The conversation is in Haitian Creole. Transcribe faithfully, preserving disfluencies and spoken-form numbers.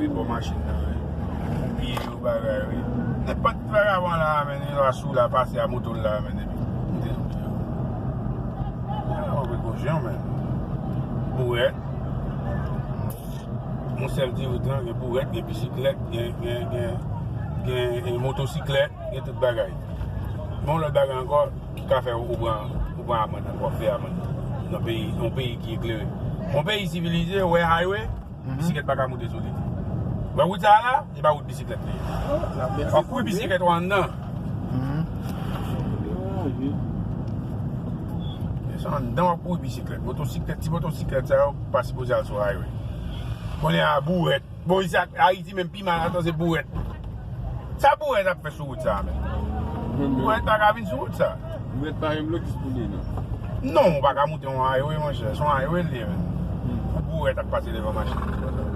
Bò machin nan, wi. Pou piye yo bagay, wi. Nenpòt vagabon la, men, li la sou la, pase a moto l la, men, epi moute sou pye yo. Yon prekosyon, men. Bourèt. Yon sèl ti wout lan, gen bourèt, gen bisiklèt, gen, gen, gen, gen, gen motosiklèt, gen tout bagay. Men yon lòt bagay ankò, ki ka fè ou pran, ou pran amann ankò, fè amann. Nan peyi, yon peyi ki eklere. Yon peyi sivilize, ou wè highway, bisiklèt pa ka moute sou li. Wè wout sa a la, se pa wout bisiklèt li ye. W ap kouri bisiklèt ou anndan. Se anndan w ap kouri bisiklèt. Motosiklèt, ti motosiklèt sa yo pa sipoze al sou highway. Konnen a bourèt. Bon, isi a, Ayiti menm pi mal atò se bourèt. Sa bourèt ap fè sou wout sa a menm? Bourèt pa ka vin sou wout sa. Bourèt pa menm lotis pou li non. Non, ou pa ka moute yon highway, monchè. Se yon highway li ye menm. Pou bourèt ap pase devan machin.